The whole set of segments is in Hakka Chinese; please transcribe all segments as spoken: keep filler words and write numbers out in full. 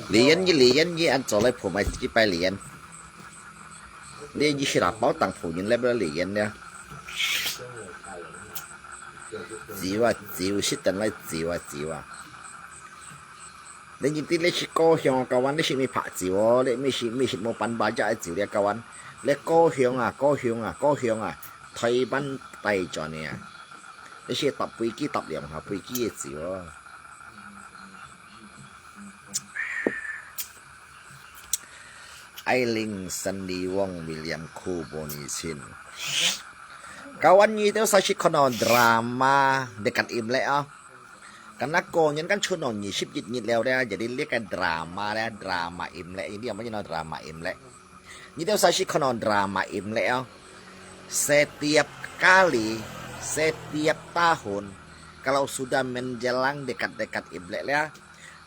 李嫣，你李嫣，你安做來鋪賣幾百李嫣？你，你去哪包當鋪人來不了李嫣呢？酒啊酒，食等來酒啊酒啊！你，你，你去高雄啊，kawan，你係咪拍酒哦？你咪係，咪係無辦法呀，酒了，kawan。你高雄啊，高雄啊，高雄啊，台灣帶轉呢啊！你係搭飛機搭兩下飛機个酒哦。 Ailing Sandy Wong William Khu Boni Chin. Kawan, nyi teu sa si kono drama dekat Imlek ah. Karena ko nyan kan chun no nyi sip jit nyit leo dia, jadi lihat kan drama dia, drama Imlek. Ini apa nyi no drama Imlek. Nyi teu sa si kono drama Imlek ah. Setiap kali, setiap tahun, kalau sudah menjelang dekat-dekat Imlek ya,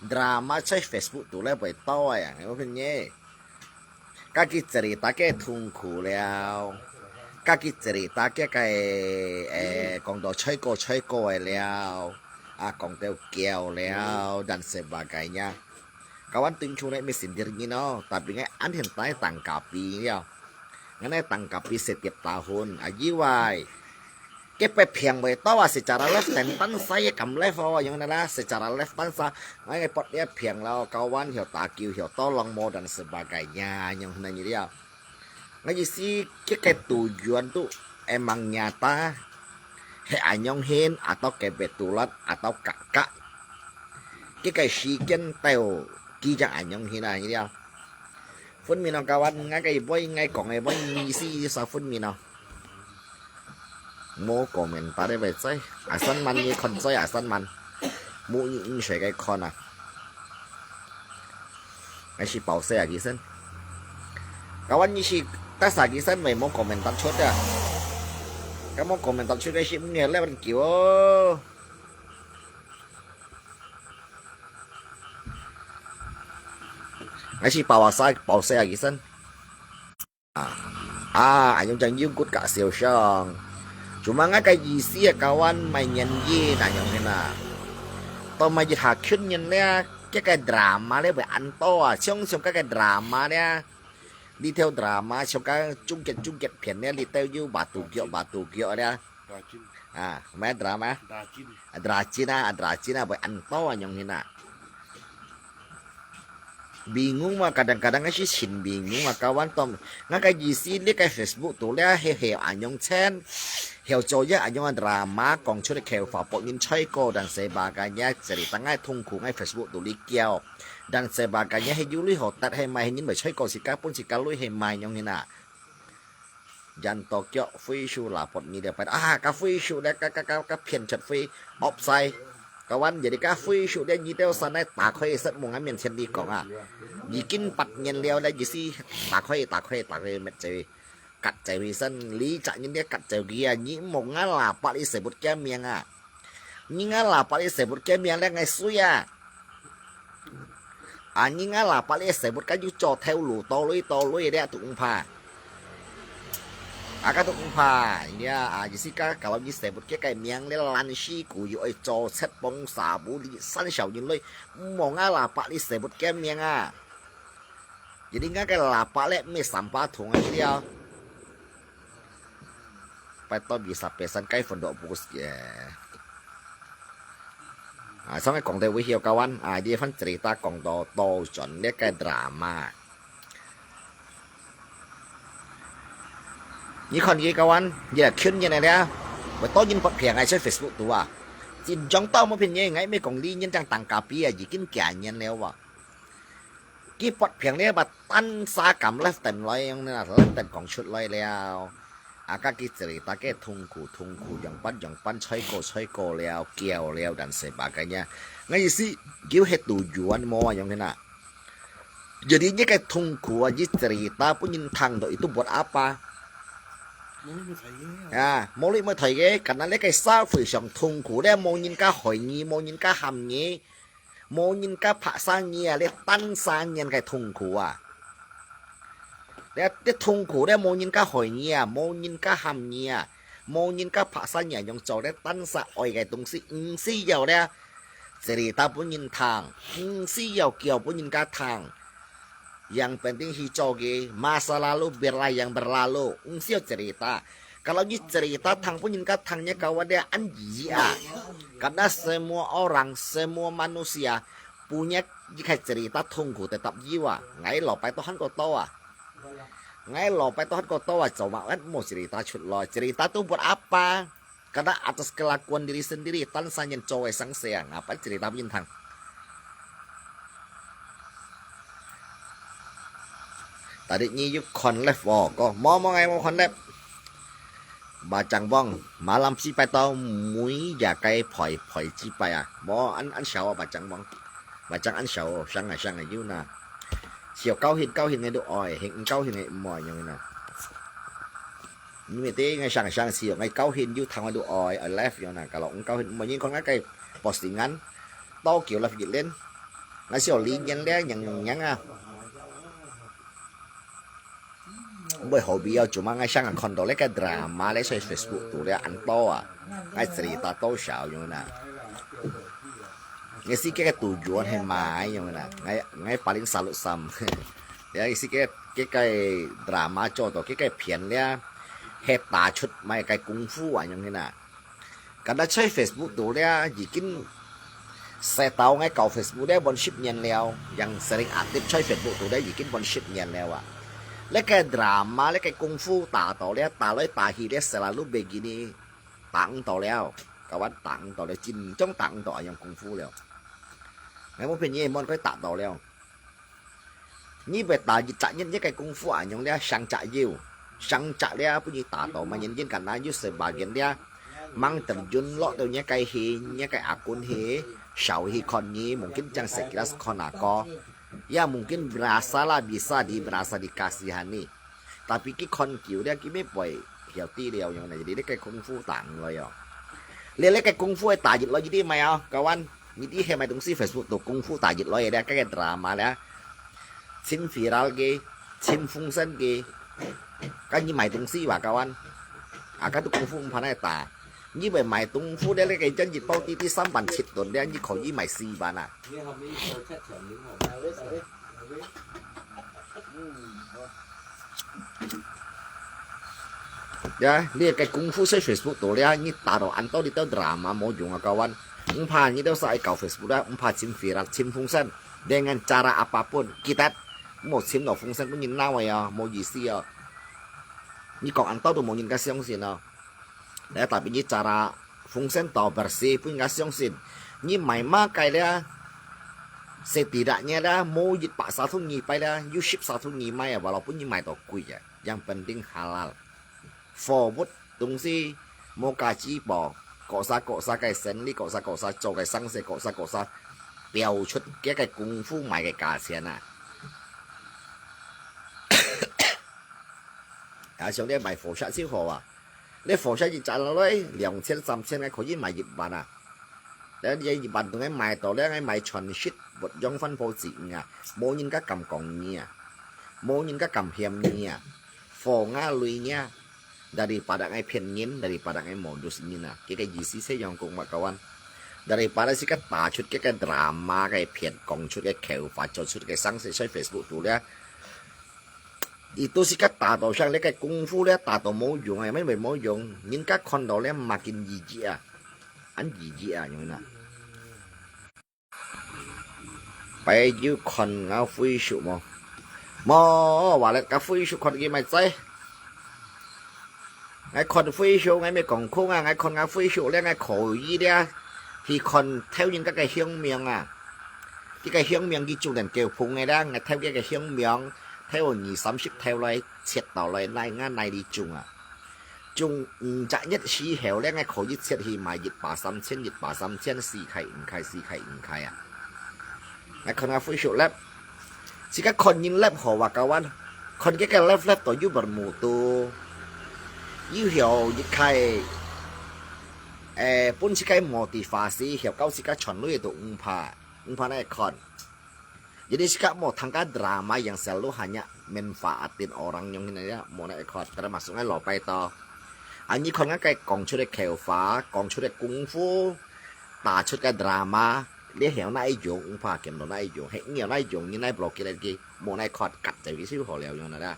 drama在Facebook肚咧會多啊，有份耶。家己自己大家痛苦了，家己自己大家个，誒，講到吹歌吹歌个了，啊，講到叫了，dan sebagainya。Kawan tunjuk nek mesin diri no, tapi ngai anhen tai tangkapi了。Ngai nai tangkapi setiap tahun, aji wai. Kepet phiang bwe tau ah secara live ten tan sa ye kam live oh, yang nala secara live tan sa. Ngai ngai pot ye phiang lau kawan, hio takiu, hio tolong mo dan sebagainya, yang nai ni dia. Ngai isi ke ke tujuan tu emang nyata. He anyong hin atau kebetulan atau kakak. Ke ke si ken teo kijang anyong hin ah ni dia. Phun mi no kawan, ngai ke boy, ngai kong e boy, ni isi sa phun mi no. Mo komentar e bai zai, asan man ni kon zai asan man. Mo ni in shai kai kon ah. Ngai si pause ah kisan. Kawan ni si tas ah kisan mai mo komentar chot ah. Kamu komentar chot ngai si mo ngai lewan kiu oh. Ngai si pause ah, pause ah kisan. Ah, anyong jang yung kut ka siu shang. Cuma ngai ka isi ya kawan mai nyen ye na nyong hena. To mai jit ha kyun nyen le, ke ka drama le bai an to ah, siong siong ka ka drama le. Li theo drama siong ka chung kiet chung kiet phian le, li theo yu ba tu gyo ba tu gyo le. Ah, mai drama. Drachin ah, drachin ah bai an to ah nyong hena. Bingung ma kadang-kadang ngai si chin bingung ma kawan tom. Ngai ka isi ni ka Facebook tu le he he anyong chen. Heo cho ya anyong drama kong chut kheo fa po ngin choi ko dan sebagainya, cerita ngai thung khu ngai Facebook tu li kiao. Dan sebagainya he yu lui ho tat he mai he ngin bai choi ko si ka pun si ka lui he mai nyong hena. Yan to kyo Facebook la pot ni le pai. Ah, ka Facebook le ka ka ka ka phian chat Facebook offside. Kawan, jadi ka Facebook le ni teo sa nai ta khoi set mong amen chen li kong ah. Ni kin pat nyen leo le ni si ta khoi ta khoi ta khoi met che. Kat che wi san li cha nyen le kat che gi ah, ni mong ah la pat li se but kia miang ah. Ni nga la pat li se but kia miang le ngai sui ah. Ani nga la pat li se but ka yu cho theo lu to lui to lui le tu ung pha. Aka tu ung pha, ya, a, ji si ka kalau ni se but ke kai miang le lan shi ku yu ai cho set pong sa bu li san xiao yin lui, mo nga la pat li se but ke miang a. Jadi nga kai la pat le me sam pa thung a li a. Pai to bi sa pe san kai phun do bu ke. 啊，上个講到尾後，kawan，啊，這番cerita講到倒轉這個drama。你看佢kawan，佢係圈人嚟咧，會多人發片喺出Facebook度啊。真正到冇片嘢，𠊎咪講呢人正當咖啡啊，已經幾年了啊。佢發病了，把單儕敢left them來，樣呢，left them講出來了。啊，該佢自己大家痛苦，痛苦，樣般，樣般，衰過，衰過了，叫了，dan sebagainya。𠊎意思，佢係度遠無啊，樣呢。Jadi，你个痛苦啊，你自己大分人聽到，itu buat apa？啊，無你無睇个，karena你个社會上痛苦咧，無人家害你，無人家喊你，無人家拍生你啊，你單儕人个痛苦啊。你，你痛苦咧，無人家害你啊，無人家喊你啊，無人家拍生你啊，用做咧單儕愛个東西，毋需要咧，自己大分人聽，毋需要叫分人家聽。Yang penting去做个，masa lalu biarlah yang berlalu，毋需要自己大。Kalau你自己大聽分人家聽，你搞我咧，恁意義啊。Karena semua orang, semua manusia punya一个自己大痛苦tetap有啊。𠊎老爸都喊過多啊。𠊎老爸都喊過多啊，做麼个無自己大出來？自己大都buat apa？Karena atas kelakuan diri sendiri，單儕人做个生事啊，ngapa自己大分人聽？Tadi你有看live無？哥，無，無，𠊎無看live。Bacang Bong，malam si拜到每日个陪陪si拜啊，無，恁，恁少啊，Bacang Bong。Bacang恁少哦，上啊，上啊，有呐。少高興，高興个都愛，興，高興个毋愛，樣呐。 你咪知，𠊎想想時，𠊎高興有聽𠊎都愛，I love you nah。Kalau 毋高興，毋愛，你看𠊎个 postingan，多久了一年？𠊎少理念咧，樣樣啊。毋會好比啊，做麼个𠊎想啊，看到咧个 drama咧，在 Facebook 度咧，恁多啊，𠊎自己打多少樣啊。𠊎自己个度遠係買樣啊，𠊎，𠊎 paling salut sam。 Ya，意思个，个个 drama 做到，个个片咧，係打出麼个功夫啊，樣个呐。Karena在 Facebook 度咧，已經，使到𠊎搞 Facebook 咧，半十年了，yang sering aktif在 Facebook 度咧，已經半十年了啊。那个 drama，那个功夫打到咧，打來打去咧，selalu begini，打毋到了，kawan，打毋到了，真正打毋到啊，樣功夫了。𠊎無騙你，無可以打到了。 你會打一隻人，你个功夫恁樣咧，上隻有，上隻咧，分你打到嘛，人人敢拿有sebagian咧，mang terjun落到你个去，你个akun去，sau去看你，mungkin正sekilas看啊个，ya mungkin berasa lah bisa di berasa dikasihani。Tapi佢看久咧，佢乜會曉得了樣呢，你个功夫打毋來哦。你，你个功夫會打入來，你知無啊，kawan？ 你知係買東西Facebook度功夫打入來个咧，該个 drama 咧，尋viral个，尋風聲个，該你買東西話kawan，啊，該都功夫毋怕來打。你會買東西咧，那个真一包滴滴三萬七ton咧，你可以買四萬啊。 Ya，你个功夫在Facebook度咧，你打到恁多你兜drama無用啊，kawan。毋怕你兜使搞Facebook啦，毋怕尋viral，尋風聲，dengan cara apapun，kita，莫尋到風聲分人鬧个啊，無意思啊。你講恁多都無人家相信啊。Nah，tapi你cara風聲到bersih分人家相信。你買麼个咧？Setidaknya咧，無一百三十二擺咧，有十三十二擺啊，walaupun你買到貴啊，yang penting halal。 貨物東西，無價值無？各儕各儕个生理，各儕各儕做个生事，各儕各儕標出佢个功夫賣个價錢啊！啊，像你賣火車就好啊，你火車一隻落來兩千三千个可以賣一萬啊！ Lah，你一萬度个買到了，𠊎買全息，活用翻報紙啊，無人家敢講你啊，無人家敢嫌你啊，火啊雷啊，daripada𠊎騙人，daripada𠊎modus人啊，佢个意思係樣講嘛，kawan。Daripada自家打出佢个drama个片，講出个口話，做出个生事，在Facebook度了，佢都自家打到上，你个功夫了，打到無用啊，乜會無用，人家看到了，makin jijik啊，恁jijik啊，樣啊。 Pai you看ngau Facebook無？無，話咧，个Facebook看佢買仔。𠊎看Facebook，𠊎乜講空啊，𠊎看ngau Facebook咧，𠊎可以咧，去看頭人家个鄉民啊。佢个鄉民佢種等狗蜂个啦，𠊎偷佢个鄉民，偷二三十頭來，切到來，哪𠊎哪裡種啊？種五隻月時候咧，𠊎可以切去賣一百三千，一百三千，四塊五塊，四塊五塊啊！𠊎看下Facebook live，自家看人live好啊，kawan，看佢个live live到有bermutu，有曉一塊，誒，分自家motivasi，曉教自家賺鐳都毋怕，毋怕來看。 Jadi sikap mo tangka drama yang selalu hanya manfaatin orang yang ini ya, mo nak ikut termasuk ngai lopai to. Ani kon ngai kai kong chut keu fa, kong chut kung fu, ta chut ka drama, lia hiao na i jong, ung pa kem do na i jong, he ngiao na i jong, ni na i blok ki lagi, mo na ikut kat jadi siu ho liao yong na da.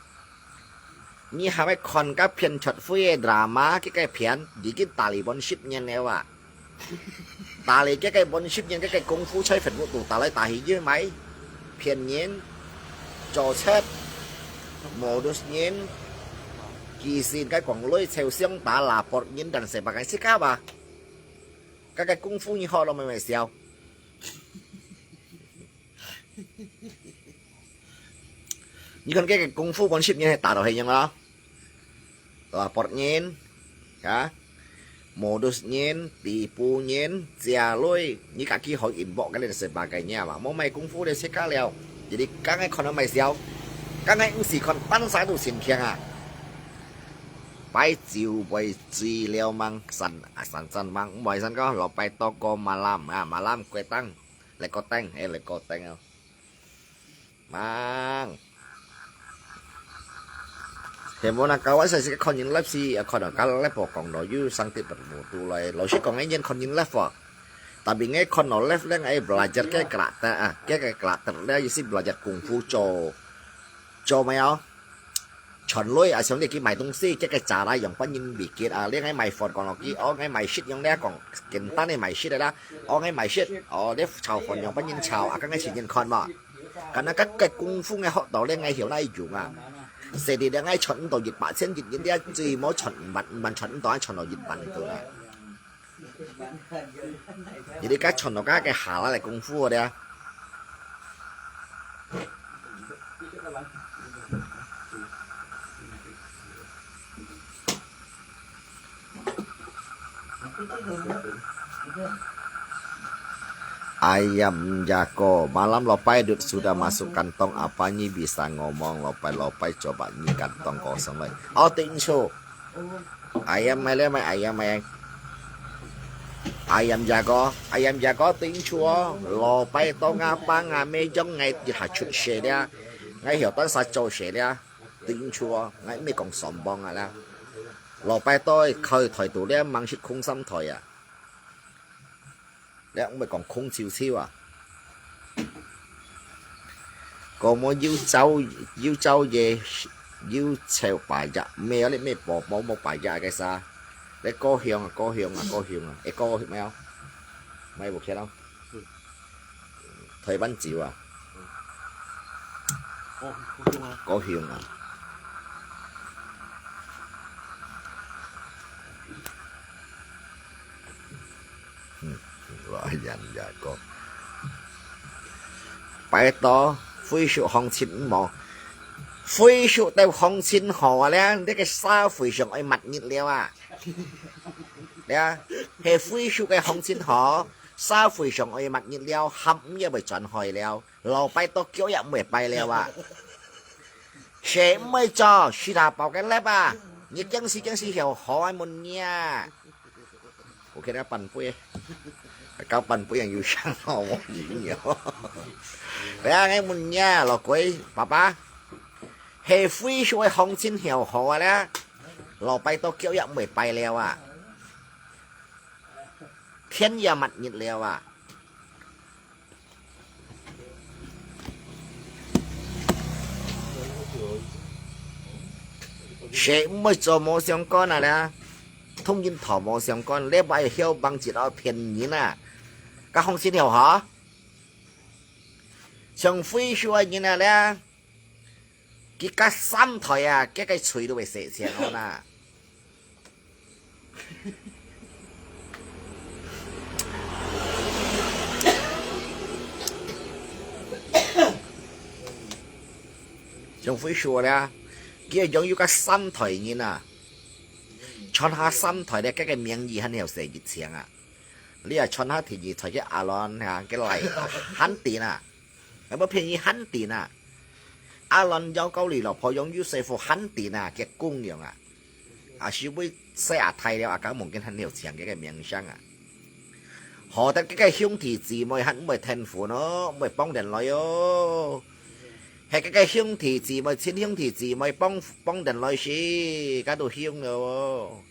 你還會看該片出灰个drama，該个片已經打理本十年了啊！打理該个本十年，該个功夫在Facebook度打來打去，又買騙人、做賊、modus人、寄信、該講鐳、臭相打、lapor人等等，把該自家吧。該个功夫你學了沒有？笑。 你看這个功夫本十年係打到係樣咯，lapor人，啊，modus人，tipu人，借鐳，你家己好inbox个咧，sebagainya嘛，無賣功夫咧，自家了。Jadi，剛才看到賣笑，剛才毋係看單儕都心驚啊。擺酒杯醉了mang，散啊散散mang，毋會散个，老拜多過malam啊，malam kuetang。 Lekoteng，哎，lekoteng哦。Mang。Hemo na kawan saya sik kon yin live si, ya kon ka live po kong do yu sang ti bermutu lai. Lo si kong yin kon yin live po. Tapi ngai kon no live leng ai belajar ke karakter ah, ke ke karakter le si belajar kung fu cho. Cho mai oh. 賺鐳啊，像你去買東西，這个查啦，用本人未結啊，你愛買貨講落去，哦，愛買食用你講，簡單个買食个啦，哦，愛買食，哦，你炒飯用本人炒，啊，剛剛前人看嘛，敢若个个功夫个學到你愛曉哪一種啊，細弟你愛賺到一百千一日，你最無賺五萬，五萬賺到，賺到一萬度啦。 Jadi ka chon no ka ke halal le kung fu dia. Ayam jago, malam lopai dut sudah masuk kantong, apa nyi bisa ngomong, lopai lopai coba nyi kantong kosong lai. Oh, tinsu. Ayam mai le mai ayam mai. Ayam jago, ayam jago tinsu oh. Lopai to ngapa ngamai jong ngai di hachut se dia. Ngai hiu tan sa cho se dia. Tinsu oh, ngai mi kong sombong ala. Lopai to khoi thoi tu dia mang sit khung sam thoi ah. 你毋係講空少少啊？個無有朝有朝夜有朝白日，咩啊？你咩寶寶無白日个啥？你高雄啊，高雄啊，高雄啊，誒，高雄咩啊？買無錢咯？台灣酒啊？高雄啊。 嗯，老人家講，拜託，Facebook行情毋好，Facebook都行情好啊咧，你个社會上愛末日了啊！對啊，係Facebook个行情好，社會上愛末日了，喊毋也會轉海了，老拜託叫也毋會拜了啊！誰毋會做，是他包个粒啊！你驚死驚死曉好啊，問你啊！ OK，那半杯，搞半杯人有想到我朋友。不要，我問你啊，老鬼，爸爸，係Facebook个行情曉好啊咧，老拜託叫也毋會拜了啊，天也末日了啊。 誰毋會做無相干啊啦，同人討無相干，你莫曉幫一個騙人啊，該行情曉好？像Facebook个人啊啦，佢加三台啊，佢个喙都會洗清好啦。用Facebook咧，佢係用有个三代人啊，傳下三代咧，佢个名義還有寫一千啊。你啊傳下第二代个阿倫啊，个來還定啊，有無便宜還定啊？阿倫有夠你老婆用有細夫還定啊，个公用啊。 啊，是為細阿太了，啊，敢望見很有錢个个名聲啊。好得个个兄弟姊妹還毋會天分哦，毋會幫人來哦。係个个兄弟姊妹，親兄弟姊妹幫，幫人來時，該都凶了哦。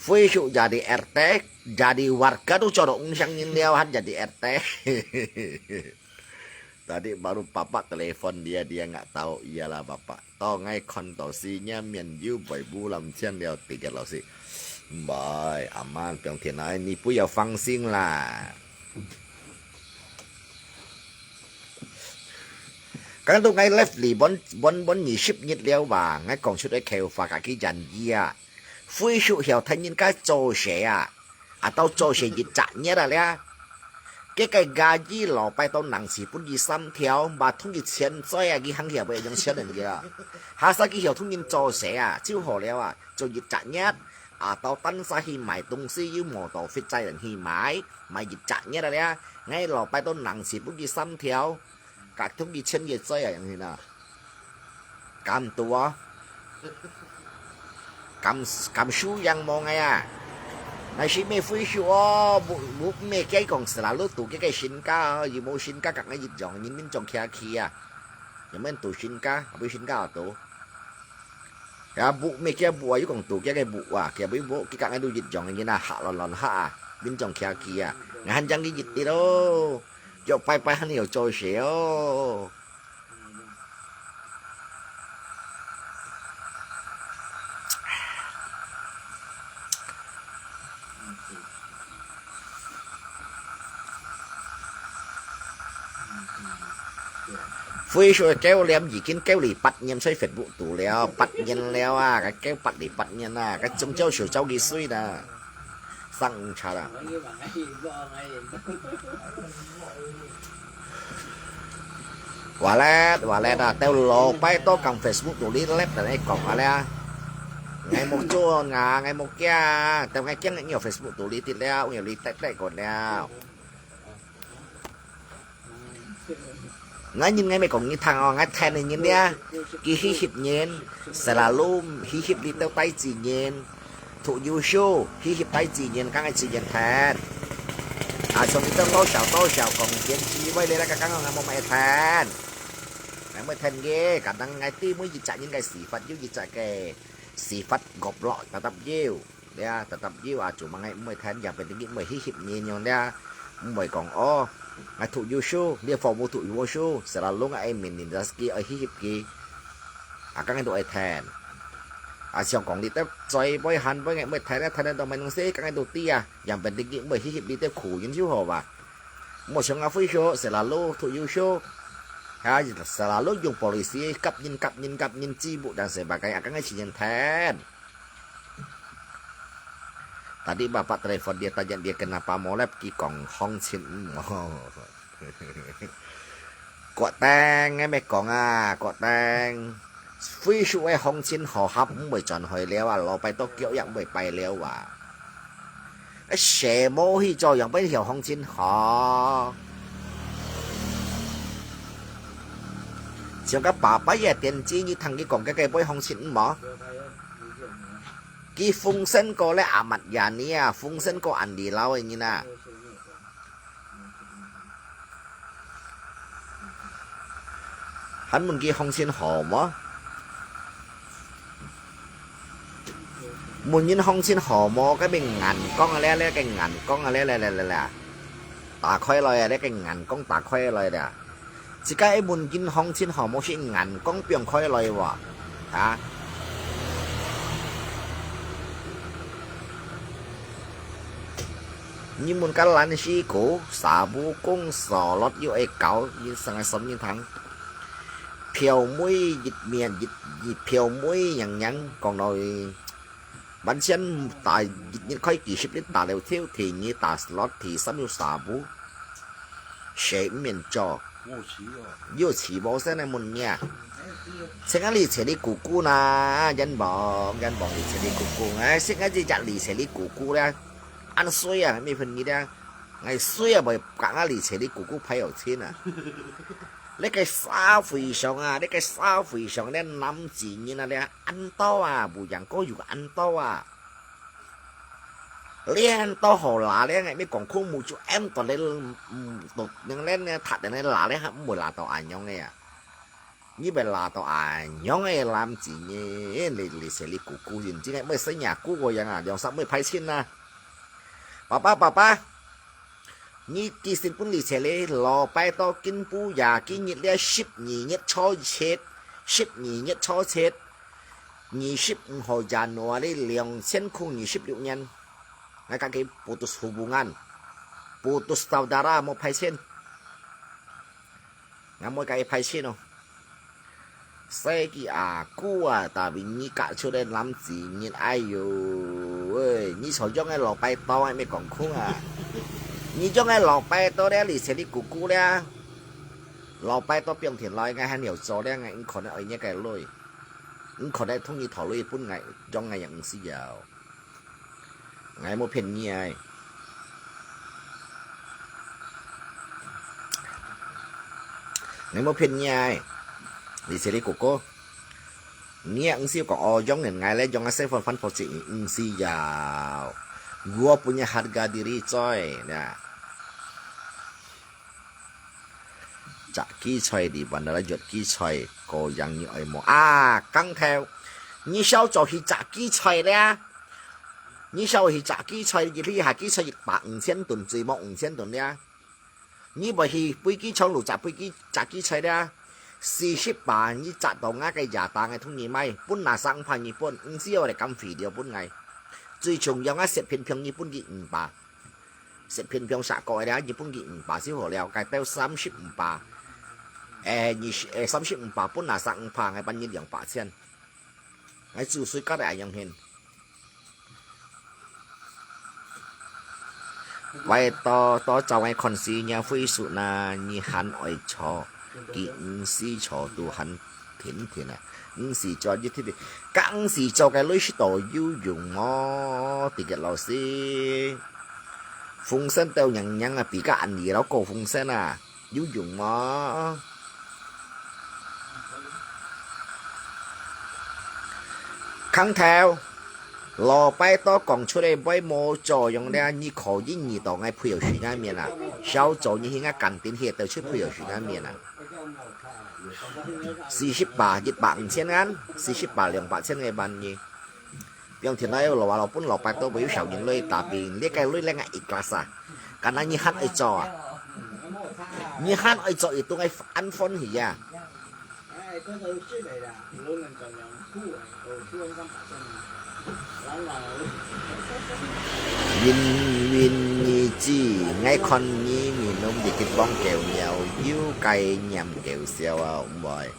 Facebook jadi RT，jadi warga都做到五十人了，還jadi RT。Tadi baru papa telepon dia, dia nggak tahu. Iyalah, Bapak. Toh ngai kontorsinya mian yu boi bu lam cian liao tiga lo si. Mbai, aman, 不用天来，你不要放心啦。Kan tu ngai live li bon bon bon ni sip nyit liao ba, ngai kong sut ai kêu fa ka ki jan ya. Phui shu hiao than nyin ka cho se a. A tau cho se yit chak nyet a lia. Ke kai ga yi lo pai tau nang si pun yi sam thiao, ba thung yi chien zoi a ki hang hiao bai yong chien nen ya. Ha sa ki hiao thung nyin cho se a, chiu ho liao a, cho yit chak nyet. A tau tan sa hi mai tong si yu mo to fit zai ren hi mai, mai yit chak nyet a lia. Ngai lo pai tau nang si pun yi sam thiao. Ka thung yi chien ye zoi a yang hi na. Kam tua. Kam, kam su yang mo ngai a. Nai si me phui shu o, bu, bu me kiai kong selalu tu ke ke sin ka, yi mo sin ka kak ngai yit yong, yin min jong kia kia. Yang men tu sin ka, abu sin ka tu. Ya bu me kia bu a, yu kong tu kia ke bu a, kia bu bu, ki kak ngai tu yit yong, yin a ha lon lon ha a, min jong kia kia. Ngai han jang ki yit ti lo. Yok pai pai han yo cho se o. Facebook kêu liam已經kêu li八年在Facebook度了，八年了啊，該kêu八里八年啊，該中招手招幾歲啦？上午茶啦。Walet, walet à, têu lô pai tô kang Facebook tù li lep tà nê kong a lê. Ngai mô chua ngà, ngai mô kia, têu ngai kiang ngai nhiều Facebook tù li tịt lê, nhiều li tẹt tẹt kột lê. Ngai nhìn ngai mê kong nhìn thang o, ngai thèn nê nhìn lê. Kì hí hịp nhìn, sẽ là lu hí hịp li têu tay chỉ nhìn. Thụ yu su, hí hịp tay chỉ nhìn, kang ngai chỉ nhìn thèn. À, chồng đi têu tô sào tô sào kong kiến trí vay lê lê kang kang ngai mô mê thèn. Ngai mê thèn ghê, cả đăng ngai ti mê yit chạ nhìn ngai xỉ phật yu yit chạ kê. Xỉ phật gộp lọ, tà tạp yu. Lê à, tà tạp yu à, chủ mà ngai mê thèn, yang bên tình mê hí hịp nhìn yong lê à. Mê kong ô, ngai thụ yu su, lê phô mô thụ yu su, sẽ là lu ngai mê nhìn ra ski ơi hí hịp kì. À, kang ngai tụ ơi thèn. À, siang kong li têu, choi boi han boi ngai mê thèn, thèn tụ mê nung sê, kang ngai tụ ti à. Yang bên tình mê hí hịp li têu khủ, yin siu hô à. Mô siang à phui sô, sẽ là lu, thụ yu su. Ha, sẽ là lu dùng policy, cặp nhìn, cặp nhìn, cặp nhìn, chi bụ đang sẽ bà cái, à, kang ngai chỉ nhìn thèn. Tadi bapak telepon dia, tanya dia kenapa molep ki kong hong chin mo. Kuak teng, ngai mê kong à, kuak teng. Phui shu ai hong chin hò hap mê chọn hỏi liao à, lo pai tô kiệu yang mê pai liao à. Ai sê mô hi cho yang pai hiao hong chin hò. Siang kà bà pai yê tiên chi nhi thang ki kong kê kê pai hong chin mo. Kì phung sen kô lê à mat yà ni à, phung sen kô ăn đi lao ê nhi nà. Hăn mùn kì hong chin hò mô. Mùn nhìn hong chin hò mô, cái bên ngàn con lê lê, cái ngàn con lê lê lê lê lê. Tà khói lòi lê, cái ngàn con tà khói lòi lê. Chỉ cái mùn nhìn hong chin hò mô, chỉ ngàn con piang khói lòi wà. Hả? Nhi mùn kà lan si kô, sa bu kông sò lót yu ê káo, yin sang ai sâm yin thang. Phiêu mui yit miên, yit, yit phiêu mui yang yang, kong nói. Bắn xiên ta yit yin khói kì sip lít ta lêu thiêu thì nhi ta lót thì sâm yu sa bu. Sê miên cho. 有錢無先來問你啊？請問你這裡姑姑呢？冤枉，冤枉你這裡姑姑，哎，請問這隻你這裡姑姑咧，恁衰啊，咩份你咧？哎，衰啊，無講啊，你這裡姑姑派有錢啊。你个社會上啊，你个社會上咧，男子人啊咧，恁多啊，無樣過有恁多啊。 你恁多好啦，你𠊎乜講苦無就恁多咧，嗯，讀人咧，讀人咧啦，你還毋會啦到恁樣个啊？你會啦到恁樣个男子呢？你，你說你姑姑認真个，乜生日姑姑樣啊，兩三位派錢啊。爸爸，爸爸，你寄信分你這裡，老拜到今晡夜，今日咧十二月初七，十二月初七。 二十五號January兩千空二十六年，𠊎甲佢putus hubungan，putus saudara，無派錢。𠊎無甲佢派錢哦。細个阿姑啊，tapi你嫁出來男子人，哎喲喂，你坐樣个老拜到，還沒講空啊。你樣个老拜到咧，你請你姑姑咧，老拜到變天來，𠊎還有做咧，𠊎你可能愛你个女。 你可能同你討論一分𠊎，將𠊎也毋需要。𠊎無騙你啊！𠊎無騙你啊！你這裡哥哥，你也毋需要講哦，將人𠊎咧，將𠊎細份番婆子毋需要。我本人harga diri coy，呀。 炸雞菜，你還來越雞菜，各樣你愛無？啊，剛頭，你小早去炸雞菜咧？你小去炸雞菜，一批下雞菜一百五千噸，最無五千噸咧？你會去飛機場路炸飛機炸雞菜咧？四十八，你炸到𠊎个夜打，𠊎同你買，分哪三百你分，毋使我來減肥料分𠊎。最重要，𠊎食平平，你分佢五百。 食平平十個个咧，日本佢五百就好了，該兜三十五百。誒，二十，誒，三十五百分啊，三五百，𠊎分你兩百千。𠊎煮水加來恁樣形。拜託，多找𠊎看事，若會熟哪，你還愛坐，佢毋使坐都還 天天啊，毋使做一天天，講毋使做个類似都有用哦，地格老師。風扇都娘娘啊，比較安逸咯，高風扇啊，有用無？空調，老拜託講出來會無作用咧，你可以你到𠊎配合水那面啊，小組你去𠊎乾淨去，都去配合水那面啊。 四十八，一百五千銀，四十八兩百千个萬二。兩天來，老話老本老伯都會有小人類打拼，這个類人啊，一个啊，敢若你還愛做啊？你還愛做，一頓愛安歡喜啊？云云你知，𠊎看你面容一直望狗鳥，有該念狗笑啊，毋會。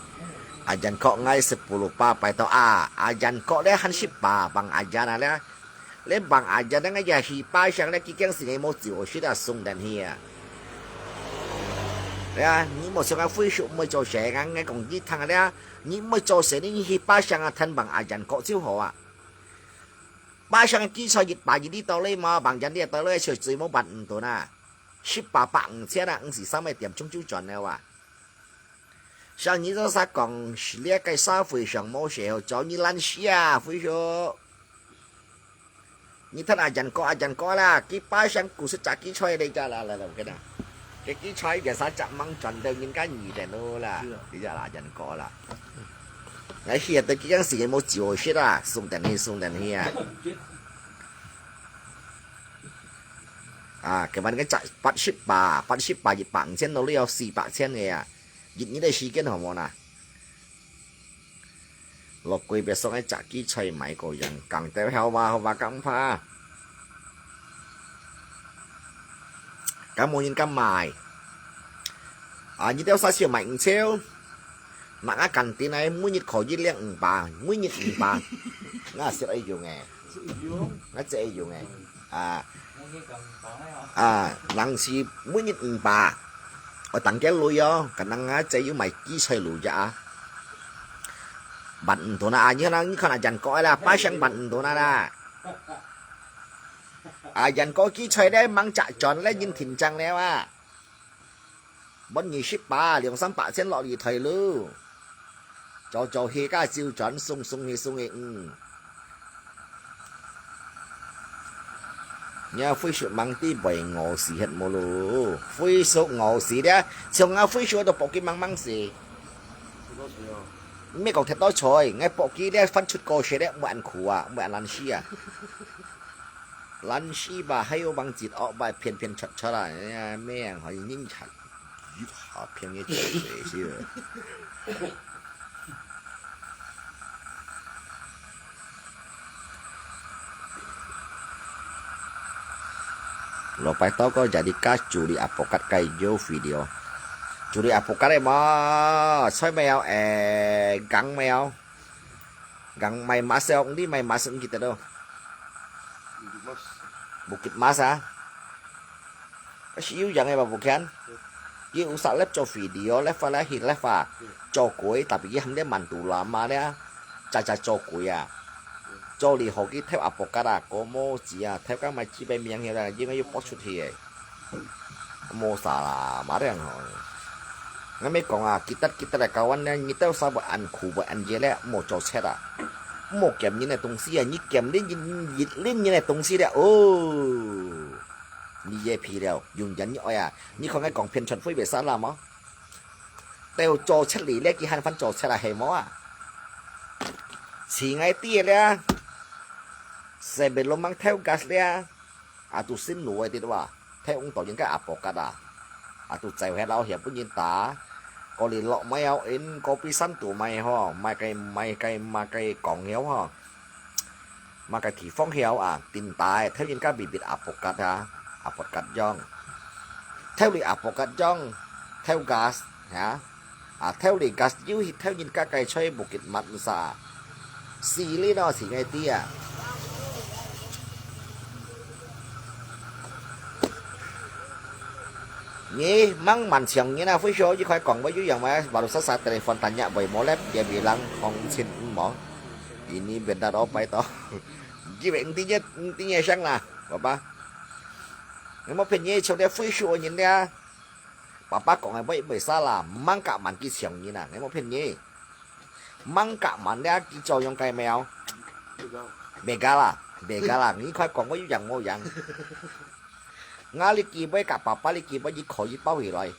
阿仁哥，𠊎十八拜託啊，阿仁哥咧還十八，幫阿仁啊咧，咧幫阿仁啊，𠊎也去拜相咧，幾件事你無做事啊，送等去啊。對啊，你無想啊，Facebook毋會做事啊，𠊎講你聽啊咧，你毋會做事，你去拜相啊，聽幫阿仁哥就好啊。 巴上个基礎一百二呢度呢嘛，房間呢度呢，就最無辦毋到啊。十八百五千啊，五十三个點鐘就轉了啊。像你這下講，這个社會上無事好做，你懶尸啊，輝叔。你聽阿仁哥，阿仁哥啦，佢巴上故事炸基礎來个啦，來來，我跟你講。 佢佢菜biasa cak mang轉到人家二等咯啦，係啊。佢就啦人講啦。𠊎去啊，到幾間時間無照食啊，送等去，送等去啊。啊，佢話你个隻八十八，八十八一百五千到你有四百千个啊，一日个時間好無啦？ 落去別上个炸基菜買个樣，講到好話好話講怕。敢無人敢買？啊，你兜啥時買毋少？那个乾定个，每日可以領五百，每日五百，那係愛用个，那係愛用个，啊，啊，人是每日五百。我等个累哦，可能啊，只有买几菜路呀啊。办唔到啦，你看，你看啊，人过来啦，巴上办唔到啦啦。啊，人过几菜咧，忙着转咧，人停张了啊。本二十八，两三百千落里退路。早早去个就转，送送去送去，嗯。 你啊，Facebook忙啲會餓死忒無咯？Facebook餓死咧，像啊Facebook都搏佢忙忙死。毋係講忒多菜，𠊎搏佢咧翻出歌寫咧，毋恁苦啊，毋恁難死啊。難死吧，還有幫節惡吧，偏偏出出啊，哎呀，命好像人才，一下偏个出水是。 Lo pai to ko jadi ka curi apokat kai yo video. Curi apokat e mo, soi mèo e, gang mèo. Gang mai maseo, di mai maseo kita to. Bukit Mas ah. Kasi yu yang e ba bukan? Ye usa lep cho video lep fa lep hi lep fa. Cho koi tapi ye ham de mantu lama de. Cha cha cho koi ah. Cho li ho ki thep apokat ah, ko mo chi ah, thep ka mai chi bai miang hi la, ye ngai yu pot chut hi e. Mo sa la, ma de ang ho. Ngai mai kong ah, kita kita le kawan ne, ni tau sa bo an khu bo an ye le, mo cho chet ah. Mo kiam ni ne tong si ah, ni kiam lin ni, lin ni ne tong si le, oh. 你也皮了，永远你爱啊！你看俺讲片传会被杀了吗？都做出来了，佢还翻做出来系么啊？是俺爹了，是被罗mang偷gas了，啊，都新路的对吧？偷红到人家阿婆家啊，啊，都走下老下不人打，过里落买要因，过比山都买吼，买个买个买个讲了吼。 Mà cái thị phong hiếu à, tỉnh tai, theo nhân ka bibit apokat ha, apokat jong. Theo li apokat jong, theo gas, ha. À, theo li gas, yu hi theo nhân ka cái chơi Bukit Mat sa. Xì li nó xì ngay tia. Ngi mang man siang ngi na, phui sio, yi khai kong, bai yu yang mai, baru sa sa telepon tanya, bai mo lep, dia bilang, hong chin mo. Ini benda apa itu? Jiwe ng tinya, ng tinya siang na, papa. Ngai mo phen ye, chong dia phui sio nyin dia. Papa kong ai bai bai sa la, mang ka man ki siang nyin na, ngai mo phen ye. Mang ka man dia ki cho yong kai mèo. Bê gà la, bê gà la, ngi khai kong bai yu yang mo yang. Nga li ki bai ka papa li ki bai yi kho yi pao hi lai.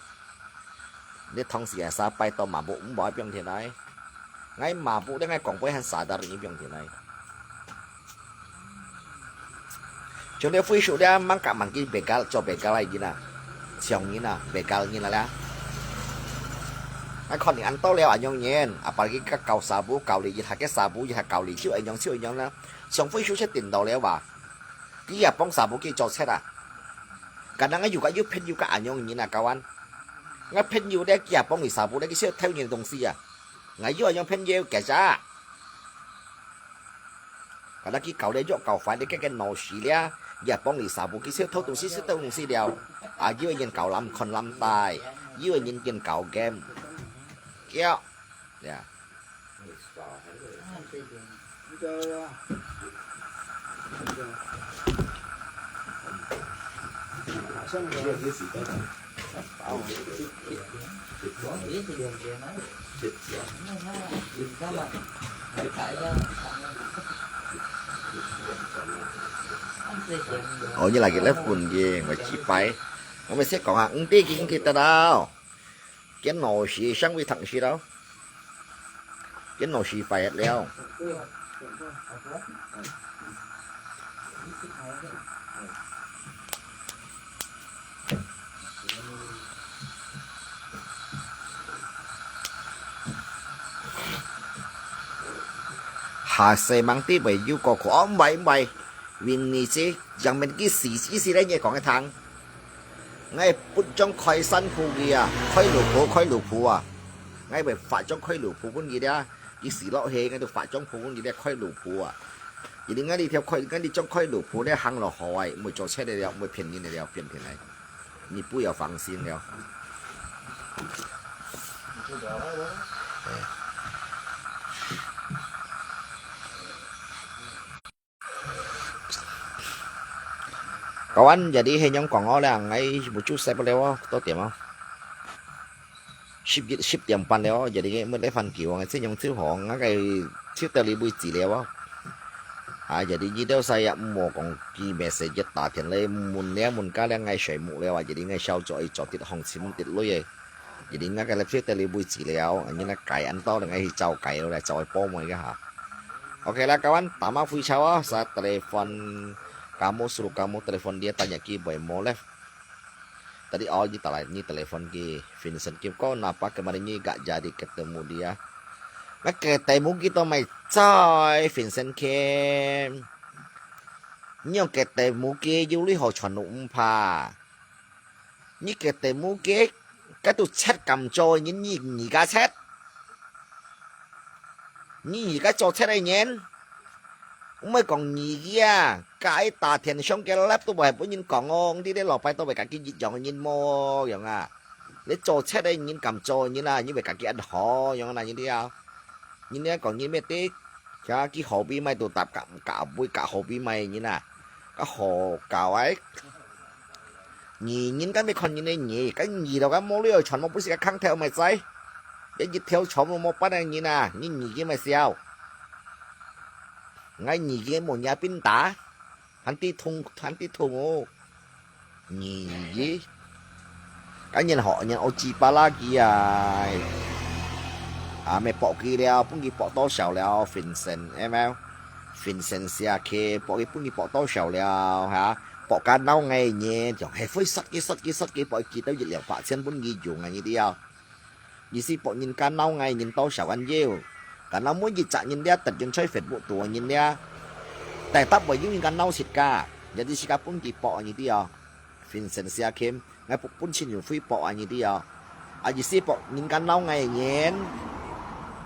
Ni thong si sa pai to ma bu, mbai piang thian nai. Ngai ma bu de ngai kong bai han sa da ri piang thian nai. Chúng ta phui sụt dia mang ka man ki bê gà, cho bê gà lai yin na. Siang yin na, bê gà yin na la. Ngai khon ni an to leo an yong yin, apa ki ka kau sa bu, kau li yi ha ke sa bu, yi ha kau li, chiu an yong, chiu an yong na. Siang phui sụt sẽ tỉnh đầu leo ba. Ki ya pong sa bu ki cho chet à. Ka nang yu ka yu phen yu ka an yong yin na kawan. Ngai phen yu de ki ya pong li sa bu de ki siêu theo yin dong si à. Ngai yu an yong phen yu ke cha. Ka nang ki kau le yu kau fai de ke ke no si le. Ya pong li sa bu ki siêu theo dong si siêu theo dong si liao. À yu yin kau lam khon lam tai. Yu yin yin kau game. Kiao. Ya. Ôi, như là cái lớp quần gì mà chỉ phải. Không biết sẽ còn hạng tí kia kia ta đâu. Kiến nổ xì sang vi thẳng xì đâu. Kiến nổ xì phải hết leo. Hà sê mang tí bởi yu có khổ ôm bài bài. Win ni si, yang men ki si si si le nye kong e thang. Ngai put jong khoi san phu ki à, khoi lu phu, khoi lu phu à. Ngai bai fa jong khoi lu phu pun ki dia, ki si lo he, ngai tu fa jong phu pun ki dia khoi lu phu à. Jadi ngai di theo khoi, ngai di jong khoi lu phu le hang lo hoi, mui cho che de liao, mui pian ni de liao, pian pian lai. Ni bu yao fang sin liao. Kawan, jadi 係仰講哦，這𠊎目珠塞不了哦，到點哦。十一、十點半了哦，jadi𠊎乜來翻舊啊，這樣就好，𠊎个就到這位置了哦。啊，jadi你兜使也毋好講寄message打電來問了問个了，𠊎睡目了啊，jadi𠊎少做一做啲行情啲累个。 Jadi ngak ka lipstick tali bui ci liao, anyi na kai an tau dengan hijau kai udah cawai po mo ka ha. Oke lah kawan, tama fui cawa sa telepon kamu suruh kamu telepon dia tanya ki boy mo leh. Tadi oh ni tala ni telepon ki Vincent Kim, kau napa kemarin ni gak jadi ketemu dia? Ngak ketemu kita mai cai Vincent Kim. Nyong ketemu ki yuli ho chuan lu empa. 你个地母雞，該都切甘蔗个人，你，你而家切？你而家做切个人？毋係講你个啊，該打電上个laptop係分人講哦，你个老闆都會家己一樣个人無樣啊？你做切个人，甘蔗个人啊，你會家己恁好樣啊？你知啊？你呢講你咩的？ 呀，佢何必買到搭甲，甲杯甲何必買人啊？甲何搞哎？你人家没看人的你，甲你了甲毛了，全部不是个空头买仔，一一条全部没办的人啊，你你个买笑。俺你个没人家兵打，还地痛，还地痛哦。 你，今年好，今年我几百啦几啊？啊，没报给了，分佢报多少了？Vincent，哎没有？Vincent下去，报给分佢报多少了哈？报个闹哎年，就还会杀个杀个杀个，报几多一两百千分佢用啊？你知啊？ 意思博人家鬧𠊎人多少恁要，karena每一隻人了，特別在Facebook度人了，tetap會有人家鬧自家，jadi自家分佢博啊，你知哦。Vincent Siakim，𠊎分分錢人會博啊，你知哦。啊，意思博人家鬧𠊎人，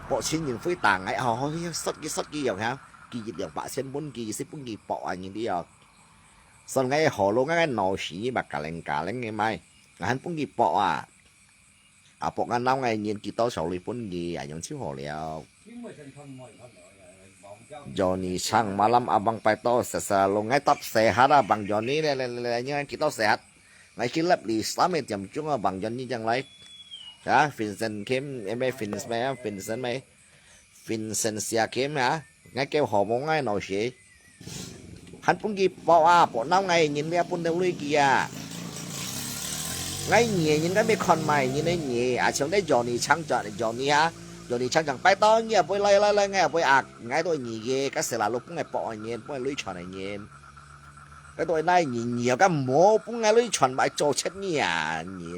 博錢人會打𠊎，哦，殺佢殺佢樣哈，佢一兩百千分佢，意思分佢博啊，你知哦。所以𠊎好咯，𠊎腦屎嘛，galing galing个咪，𠊎還分佢博啊。 Apok nga naw ngai nyin kito sa uli pun ngi ayong chiu ho liao. Johnny Chang malam abang paito sa sa lungai tap sehat abang Johnny le le le le nyan kito sehat. Ngai kilap li sami tiam chung abang Johnny jang lai. Ya, Vincent Kim, eme Vincent mai, Vincent mai. Vincent Siakim ha, ngai kêu hò mông ngai nò xế. Hăn pun kì pọ à, pọ nau ngai nhìn lia pun têu lui kì à. Ngai nhì nhìn ngai mê khon mày nhìn ngai nhì, à chiang tê Johnny Chang Johnny Johnny ha. Johnny Chang Chang pai to nhì à bôi lai lai lai ngai à bôi à, ngai tôi nhì kì, các sẽ là lúc pun ngai pọ à nhìn, pun ngai lui chọn à nhìn. Cái tôi nai nhì nhì cái mô pun ngai lui chọn bài cho chết nhì à, nhì.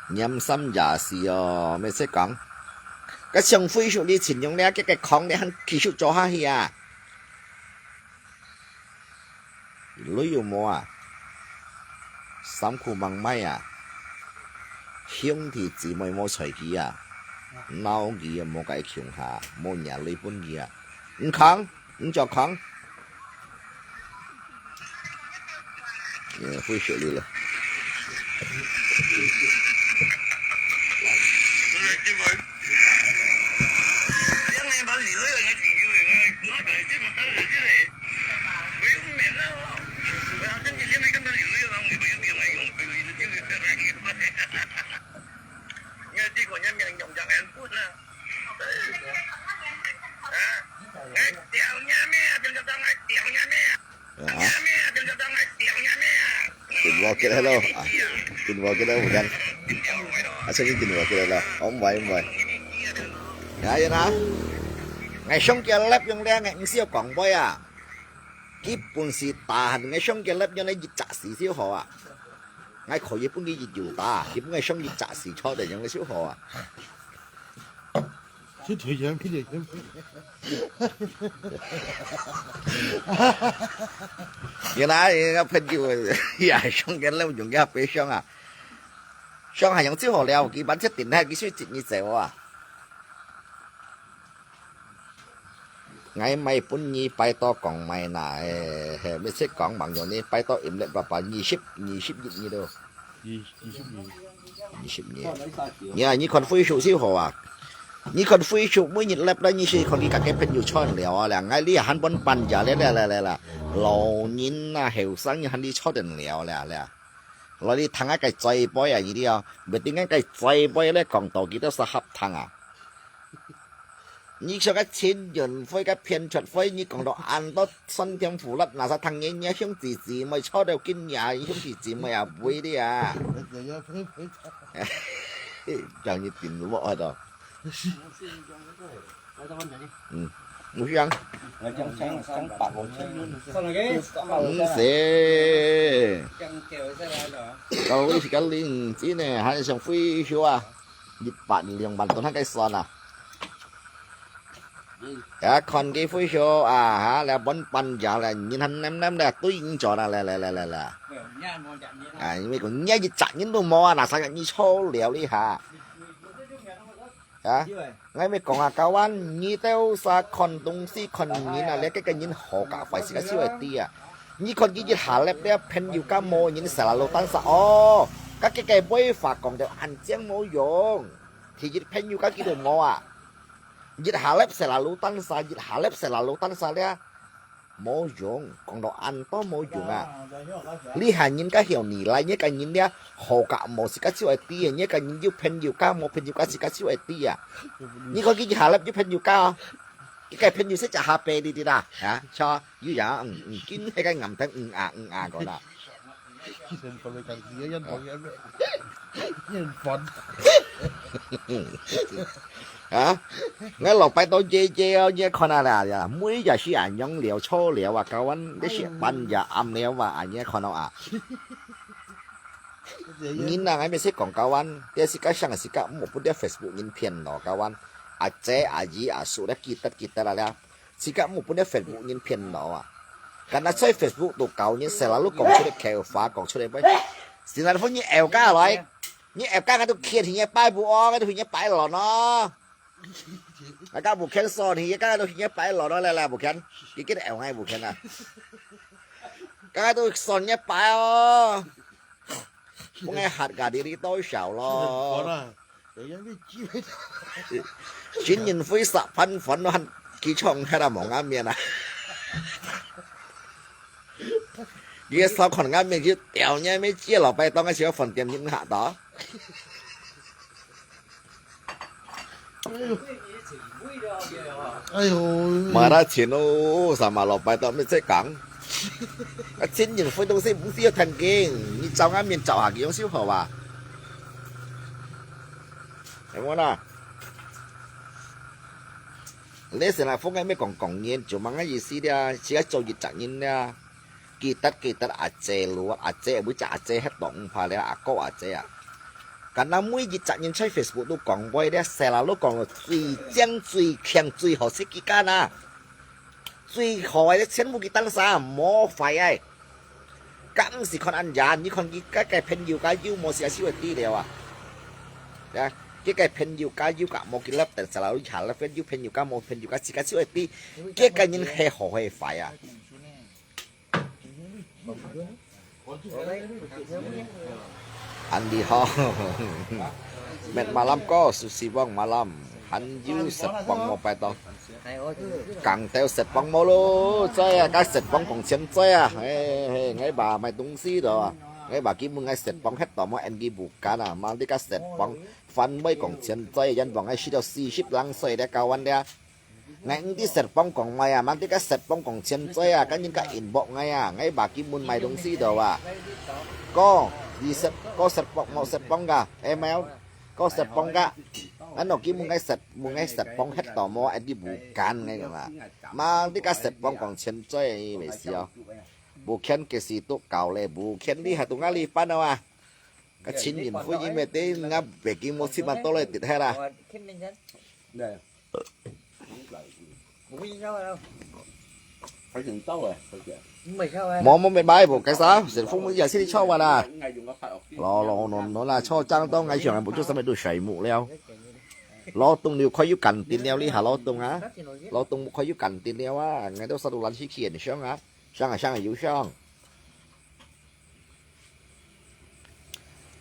Nhiam心也是哦，咩識講？該上飛速你前用了，這個空你還繼續做下去啊？鐳有無啊？衫褲吂買啊？兄弟姊妹無睬佢啊？鬧佢啊，無該窮下，無若鐳分佢啊？毋空？ 你就看。嗯，會學你了。啊？電話結了咯，啊，電話結了，無聽。啊，聲音電話結了咯，哦，毋會，毋會。Ya，ya，啊，𠊎上个禮拜用了，𠊎毋識講話啊。佢本事大，𠊎上个禮拜用了一隻字就好啊。𠊎可以分佢一有打，佢分𠊎上一隻字，錯得用个就好啊。 去退休，去退休。原來人家朋友也上个樓用个悲傷啊，上海用最好了，佢把这顶台佢就接你走啊。𠊎買分你拜託講買哪，誒，嘿，乜識講朋友呢，拜託音樂爸爸二十，二十一日咯。二，二十二。二十二。你啊，你看Facebook就好啊。你看Facebook每日立啦，你先看你家己朋友坐等了啊啦。𠊎這還分半夜咧，咧，咧，咧，咧。老人啊，後生人還你坐等了啦，啦。來，你聽下該嘴巴啊，你知啊，別定下該嘴巴咧，講到幾多少合聽啊。 你像該陳雲輝、該騙出輝，你講到恁多酸甜苦辣，哪儕聽你，你兄弟姊妹吵到緊呀，你兄弟姊妹也會的啊。讓你頂落去到。嗯，我想，嗯，是。到底是个零子呢，還是像飛球啊？ 一百兩萬噸還該算啊？也看佢飛球啊，哈，了分半夜了，人還黏黏了，對應咗啦，來，來，來，來，來。啊，因為講，你一隻人都無啊，哪儕你錯了你哈？啊，𠊎咪講啊，kawan，你兜儕看東西看人啊，了，這個人好搞壞事个，就會知啊。 你看佢一下粒了，朋友家無人selalu單儕哦，該个个話講到恁靚無用，其實朋友家佢都無啊。一下粒selalu單儕，一下粒selalu單儕了，無用，講到恁多無用啊。你還人家曉你來，你个人了，好搞無事个就會知，你个人有朋友家無朋友家事个就會知啊。你看佢一下粒有朋友家哦，佢个朋友識隻下背你知啦，啊，錯。 有呀，嗯，嗯，今迄个暗燈，嗯啊，嗯啊，个啦。啊，𠊎老伯都耶耶哦，你看啊啦，呀，每日係恁樣聊，吵聊啊，kawan，你食飯也暗了啊，你看到啊。人啊，𠊎咪識講kawan，這世界上个世界，莫分這Facebook人騙咯，kawan。阿姐、阿姨、阿叔，你記得記得啦，了。 自家莫分這Facebook人騙咯啊！敢若在Facebook度搞人，selalu講出來口話，講出來咩？Selalu你摎家來，你摎家𠊎都欠你一擺無哦，𠊎都欠你一擺咯喏。啊，家無欠算你，家都欠你一擺咯喏，來來，無欠，你記得摎𠊎無欠啊？家都算你一擺哦。 分𠊎嚇个，你你多少咯？真人會殺飯飯咯，還佢創下啦，望眼面啊！你个燒看眼面就掉，你還沒接老伯當个小飯店，你毋嚇到？ 哎呦，哎呦，買得錢哦，sama老伯都毋識講。啊，真人會東西毋需要聽經，你照眼面照下佢樣就好啊。有無啦？你成日分𠊎咩講講人，就問个意思啦，自家做一隻人啦。 記得記得阿姐咯，阿姐，每隻阿姐歇到毋怕了，阿哥阿姐啊。敢若每一隻人在Facebook都講話咧，selalu講到最靚、最慶、最好食幾間啊，最好个全部佢單儕，無壞个。敢毋係看恁樣，你看佢个个朋友家有無事就會知了啊。呀，佢个朋友家有甲無佢粒等，selalu下粒有朋友家無朋友家，自家就會知，佢个人係好係壞啊。 Andi ho. Met malam ko, susibong malam. Han yu sepong mo paito. Kang teo sepong mo lo, cai ah, ka sepong kong chen cai ah. He, he, ngai ba mai tung si do. Ngai ba ki mun ngai sepong het to mo en ki bukan ah. Mal di ka sepong fan mai kong chen cai, yan bong ngai si do si sip lang soi de kawan de. Ngai eng di set pong kong mai ah, mang di ka set pong kong chen cai ah, ka nyin ka inbox ngai ah, ngai ba ki mun mai dong si do ah. Ko, di set, ko set pong, mo set pong ka, email, ko set pong ka. Ano ki mun ngai set, mun ngai set pong het to mo, eh, di bukan ngai ka ma. Mang di ka set pong kong chen cai, mai si oh. Bukan ke si tu kau le, bukan di ha tu ngali pan ah. Ka chin yin fu yin me te nga beking mo si ma to le tit he la. Mo mo me bai bo kai sa, sen fu mo ya si li chao wa la. Lo lo no no la chao chang to ngai xiong bo chu sa me du shai mu liao. 勞動又可以有kantin了哩哈，勞動啊，勞動可以有kantin了啊，𠊎兜儕都懶尸去現場啊，想啊想啊又想。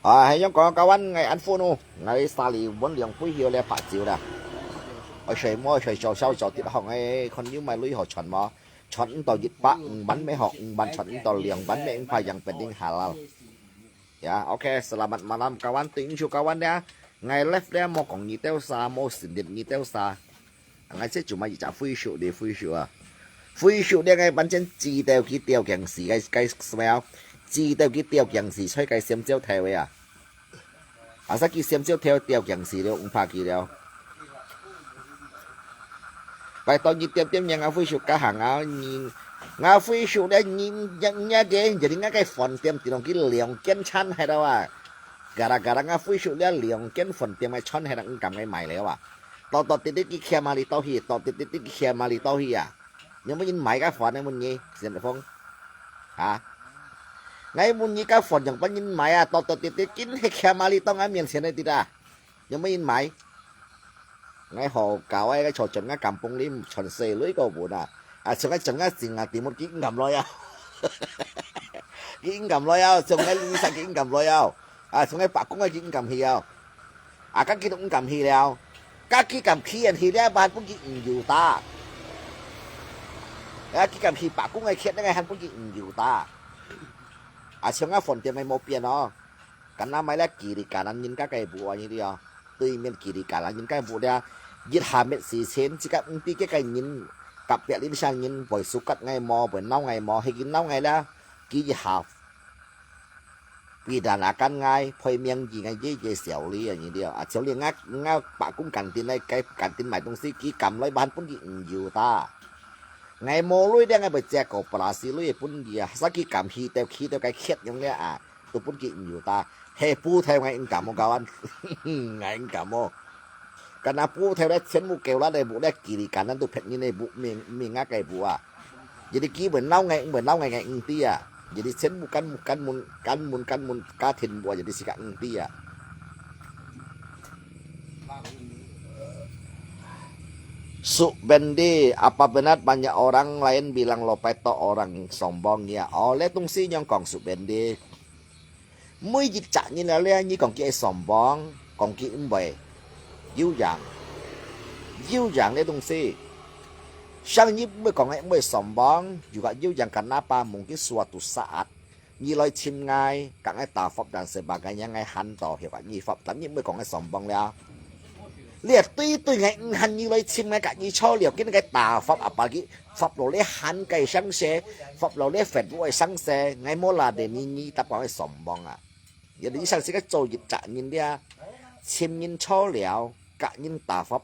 啊，係樣講，教官，𠊎恁煩惱，𠊎沙梨搵兩杯曉了白酒啦。愛睡麼睡，早早早啲，好，𠊎看有買鐳好穿無？穿毋到一百五萬咩好，五萬穿毋到兩萬咩，五百yang penting halal。Ya, OK, selamat malam kawan, thank you kawan ya. Ngai live咧，無講你兜啥，無信任你兜啥。Ngai這就買一隻Facebook咧，Facebook啊。Facebook咧，ngai完全知道佢吊頸時，該該smell，知道佢吊頸時，所以該先照頭个啊。啊，實際先照頭吊頸時了，毋怕佢了。拜託你點點樣啊，Facebook加行啊，你，啊，Facebook咧，你，你，你个，jadi ngai个飯店，地方佢兩間餐喺度啊。Gara-gara ngai Facebook咧，兩間飯店个餐喺度，毋敢个買了啊。多多滴滴佢徛嘛哩到去，多滴滴滴佢徛嘛哩到去啊。有冇人買个飯呢？問你，先鋒。啊？Ngai問你个飯，有冇人買啊？多多滴滴，緊係徛嘛哩到𠊎面前个滴啊。 有無人買？𠊎好搞个，該坐船个kampung裡全世界个本啊！啊，像該船个船啊，地目佢毋敢來啊！佢毋敢來啊！像該旅社佢毋敢來啊！啊，像該白宮个佢毋敢去啊！啊，該佢都毋敢去了，該佢敢去，去了，還分佢毋有打。啊，佢敢去白宮个，去那个還分佢毋有打。啊，像該飯店个無變哦。 Kan na mai le kiri kanan nyin ka kai bu ani dia. Tui mian kiri kanan nyin kai bu dia. Yit ha met si chen, si ka ng ti ke kai nyin, kap pia lin shan nyin, boi sukat ngai mo, boi nau ngai mo, he kin nau ngai la. Ki yit ha. Pi dan akan ngai, poi miang ji ngai ye ye siau li ani dia. A siau li nga, nga pa kung kantin nai, kai kantin mai tong si, ki kam loi bahan pun ki ng yu ta. Ngai mo lui dia ngai boi jia ko pala si lui pun dia. Sa ki kam hi teo, hi teo kai khiet yong dia a. Tu pun ki nyu ta. He pu thai ngai ing kamo kawan. Ngai ing kamo. Kana pu thai le chen mu keu la le bu le kiri kanan tu phet ni ne bu ming ming a kai bu a. Jadi ki buen nau ngai buen nau ngai ngai ing ti a. Jadi chen mu kan mu kan mun kan mun kan mun ka thin bu a jadi si ka ing ti a. Su Bendi, apa benar banyak orang lain bilang Lopai to orang sombong ya? Oleh tung si nyong kong Su Bendi. Mui yit chak nyin la le, nyi kong ki ai sombong, kong ki mboi. Yu yang. Yu yang le tung si. Sang nyi mboi kong ai mboi sombong, juga yu yang kenapa mungkin suatu saat. Nyi loi chim ngai, kak ngai ta fop dan sebagainya ngai han to hiu kak nyi fop, tam nyi mui kong ngai sombong liao. Lia tui tui ngai ng han nyi loi chim ngai kak nyi cho liao, kin ngai ta fop apa ki, fop lo le han kai sang se, fop lo le fet lo ai sang se, ngai mo la de nyi nyi tap kong ngai sombong a. Ya di sang se ka cho yit chak nyin lia, chim nyin cho liao, kak nyin ta fop.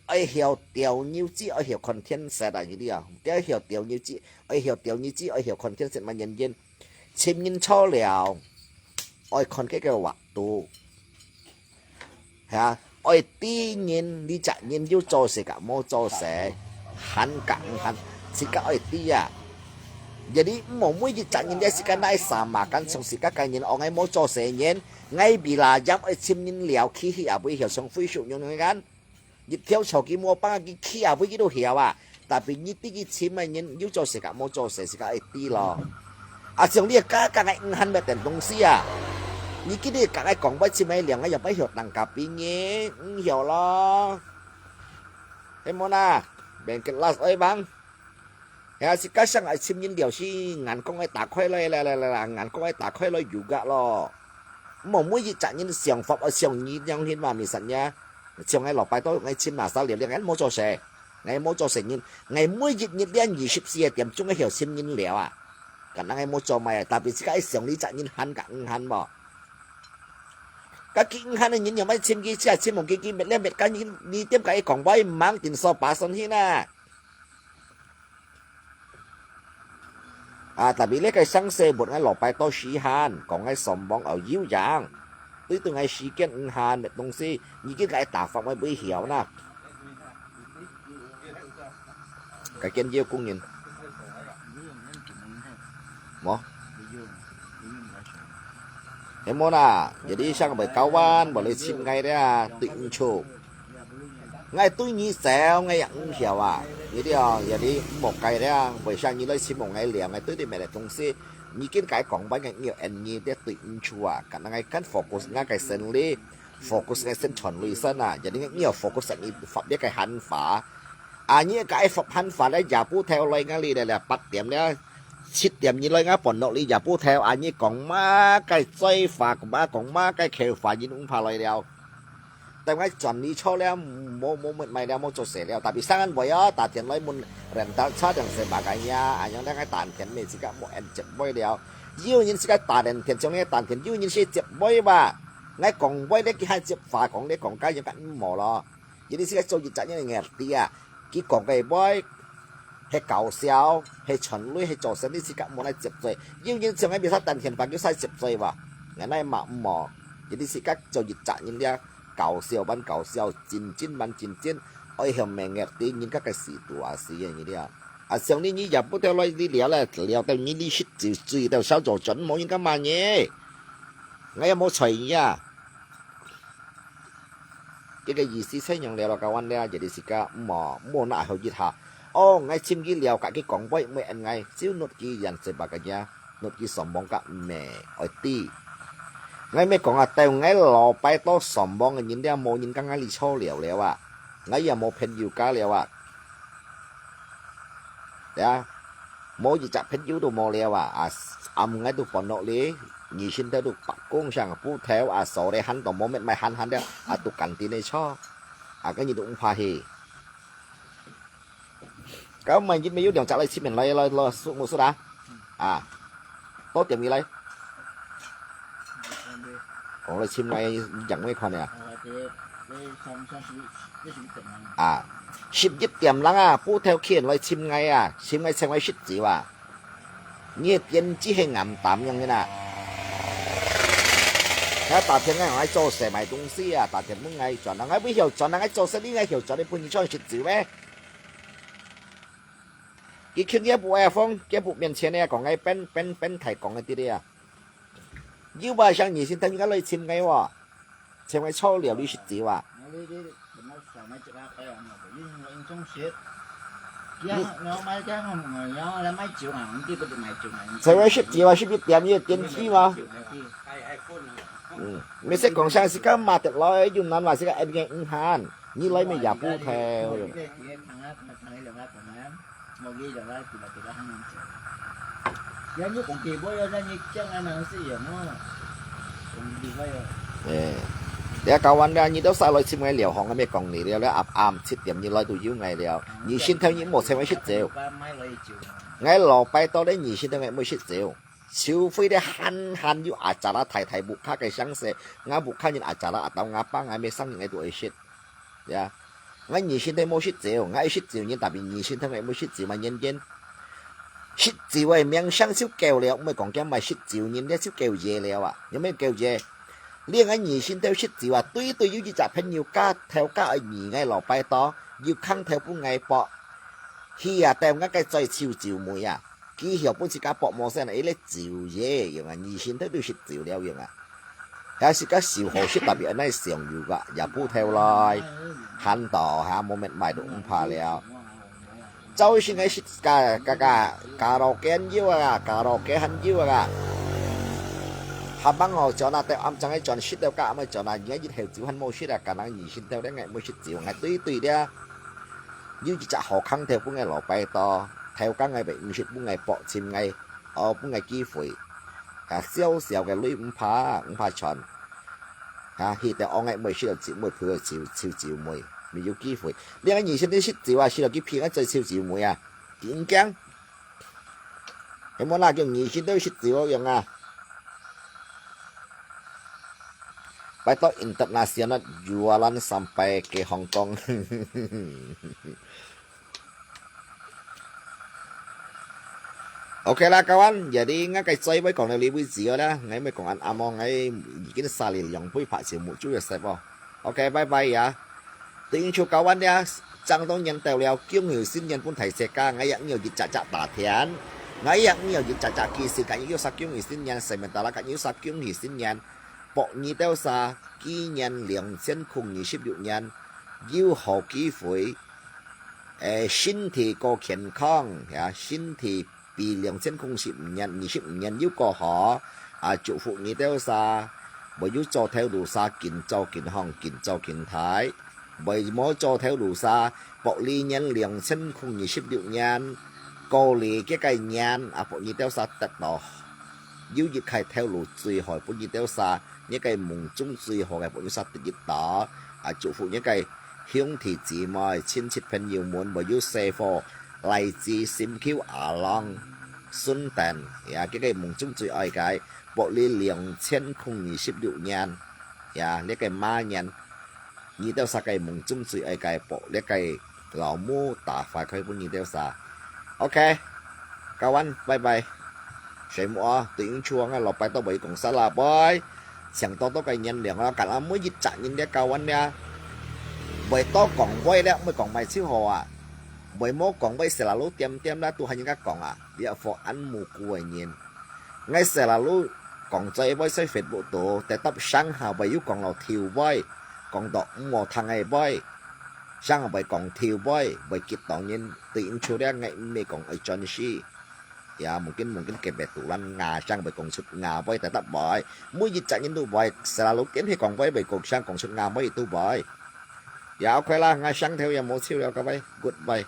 Ai hiao tiao nyiu chi, ai hiao content set a nyi liao. Ai hiao tiao nyiu chi, ai hiao tiao nyiu chi, ai hiao content set ma nyin yin. Chim nyin cho liao. Ai kon ke ke wak tu. Ha, ai ti nyin, li chak nyin yu cho se ka mo cho se. Han ka han, si ka ai ti a. Jadi mo mui yit chak nyin dia si ka nai sama kan song si ka ka nyin ong ai mo cho se nyin. Ngai bi la yam ai chim nyin liao ki hi a bui hiao song fui shu nyong nyong kan. Yit thiau chau ki mo pang ki ki a bui ki do hiao a. Tapi nyi ti ki chim a nyin yu cho se ka mo cho se si ka ai ti lo. A siang li ka ka ngai ng han me ten tong si a. Nyi ki di ka ngai kong bai chim ai liang ngai yam bai hiao tang ka pi nyi ng hiao lo. He mo na, bengket las oi bang. He a si ka sang ai chim nyin liao si ngan kong ai ta khoi loi la la la la, ngan kong ai ta khoi loi yu ga lo. Mo mui yit chak nyin siang fop a siang nyi nyang hin ma mi san nya. Siang ngai lo pai to ngai chim na sa liao liang ngai mo cho se. Ngai mo cho se nyin. Ngai mui yit nyin liang nyi sip si a tiam chung ngai hiao chim nyin liao a. Kan ngai mo cho mai a, tapi si ka ai siang li chak nyin han ka ng han mo. Ka ki ng han nyin yam ai chim ki chia chim mong ki ki met le met ka nyin ni tiam ka ai kong bai mang tin so pa son hin a. A, tapi le kai sang se bot ngai lo pai to si han, kong ngai sombong au yu yang. Tui tu ngai si kian ng han met tong si, nyi kian kai ta fak mai bui hiao na. Kai kian yeu kung nyin. Mo. He mo na, jadi sang bai kawan, bai le chim ngai dia, tui ng chu. 𠊎對你走，𠊎也毋曉啊。你知啊，有你莫該了，為啥你來尋我𠊎了，𠊎對你沒得東西。你跟𠊎講吧，𠊎有恩你，這對毋住啊。Karena𠊎kan fokus𠊎个生理，fokus𠊎生存類生啊。Jadi你有focus你發別个閒話。啊，你个發閒話咧，也不透來𠊎哩咧咧，八點了，七點你來𠊎本落哩也不透啊，你講麼个嘴話，講麼講麼个口話，你都毋怕來了。 等𠊎轉你錯了，無無乜買了，無做事了。Tapi生人會哦，打電來問rental車等事吧个呀，恁樣咧，𠊎打電咩自家無人接會了。有人自家打電電，像你打電，有人是接會吧？𠊎講會咧，佢還接話講咧，講該樣个毋好咯。有你自家做一隻人个ngerti啊，佢講个會， 係搞笑，係存類，係做生理，自家無來接嘴。有人像𠊎bisa打電話，佢使接嘴無？𠊎哪嘛毋無。Jadi自家做一隻人了，搞笑還搞笑，真真還真真，愛向明月對人家个事度啊，是个你了。啊，像你，你也不得來，你了了，了到你，你食酒醉到燒酒醉，無人敢罵你。𠊎也無睬你啊。 佢个意思係仰了咯，kawan了，jadi自家莫莫拿好一下。哦，𠊎尋佢了解佢講話，毋係恩𠊎，就not佢人嘴巴个呀，not佢上網个咩，愛知。𠊎咩講啊，到𠊎老拜到上網个人了，無人敢𠊎哩錯了了啊，𠊎也無朋友家了啊。呀，無一隻朋友都無了啊，啊，暗𠊎都煩惱哩，你心頭都白工上不頭啊，手咧喊到無面賣喊喊了，啊，都趕緊个錯，啊，跟你都毋怕去。Kau main game有兩隻來尋面來來來，無事啦，啊，多點你來。哦，來尋來樣咩款呀？啊，十一點零啊，不頭去來尋𠊎啊，尋𠊎請𠊎食酒啊。你个電池係暗淡樣个啦。佢打電話𠊎做事買東西啊，打電話問𠊎轉啊，𠊎毋曉轉啊，𠊎做事你𠊎曉轉，你分你轉食酒咩？佢肯定不愛風，佢不面前个講𠊎變變變態講个啲个啊。有吧，像你先等佢來尋𠊎哇。 請𠊎坐了你食酒啊？請𠊎食酒啊，十一點你个電池嘛？嗯，毋使講聲，自家買得來，又難話自家一個人閒，你來咩也不透。 哎，這kawan啊，你都使來尋𠊎聊，講个咩講你了，了暗暗七點你來都有𠊎了，你先頭你莫請𠊎食酒。𠊎老拜託咧，你先頭𠊎莫食酒，除非咧閒閒有阿扎拉太太屋下个相識，𠊎屋下人阿扎拉阿兜阿爸𠊎咩生日𠊎都會食。 呀，𠊎你先頭無食酒，𠊎愛食酒人，tapi你先頭𠊎無食酒嘛，人人。食酒个名聲就夠了，毋係講驚賣食酒人，這就夠嘢了啊，有無夠嘢？你𠊎你先頭食酒啊，對對有一隻朋友家頭家愛你𠊎老拜託，有空頭分𠊎博，去啊，帶𠊎个嘴臭酒妹啊。 佢曉分自家博無聲，一粒酒爺樣啊，你先頭都食酒了樣啊。還係个酒好食，tapi恁樣上油个，也不透來，喊到哈，無面賣都毋怕了。朝晨个食卡卡卡卡拉OK有啊，卡拉OK還有啊。下班後轉啊，到暗正个轉，食到个暗个轉啊，你一口酒還無食啊，可能你先頭咧，𠊎無食酒，𠊎對對了。 有一隻好空頭分𠊎老拜託，頭家𠊎會毋識分𠊎博尋𠊎，哦，分𠊎機會。啊，小小个鐳毋怕，毋怕賺。啊，去到哦，𠊎妹識到姊妹，陪到姊姊姊妹，沒有機會。你看你現在識酒啊，識到佢陪𠊎做姊姊妹啊，緊驚。你莫那叫你現在識酒樣啊。 Baik to international jualan sampai ke Hong Kong. OK啦，kawan，jadi ngah cái最尾講到呢位止啦，𠊎咪講恁暗哦，𠊎已經晒了兩杯白酒，目珠又澀哦。OK，bye bye呀。 Thank you kawan呀，正當年到了，恭喜新年分大自家，𠊎也有一隻隻打天，𠊎也有一隻隻其實，今日又係恭喜新年，sementara今日又係恭喜新年，博你兜儕，今年兩千空二十六年，有好機會，誒，身體過健康，呀，身體比兩千空十五年、二十五年又過好，啊，祝福你兜儕，會有做頭路儕，緊做緊行，緊做緊大，會無做頭路儕，博你年兩千空二十六年，過了這個年，啊，博你兜儕得到有一個頭路最好，分你兜儕，你个夢中最好个，分你儕得到，啊，祝福你个 兄弟姊妹、親戚朋友們，會有細貨、荔枝、心球、阿郎、筍等，呀，這個夢中最愛个，博你兩千空二十六年，呀，這個馬年，你兜儕个夢中最愛个，博這個老母大快開分你兜儕。OK，kawan，bye bye。 Saya mua，對應出啊，老拜都會講沙拉杯，像多多个原諒啊，敢啊，每一隻人咧教阮咧，會多講話咧，會講買手好啊，會無講話，selalu點點啦，都喊人家講啊，你要for安無辜个人。𠊎selalu講嘴話在Facebook度，tetap上下會有講到頭尾，講到毋好聽个話，上下會講頭尾，會激到人，對應出咧，𠊎毋係講愛專心。 Ya，mungkin，mungkin kepet tulan，ngah上會講出ngah會，tetap會。每一隻人都會，selalu點係講會，會講上講出ngah會都會。Ya，OK啦，𠊎上頭也無笑了，各位，goodbye。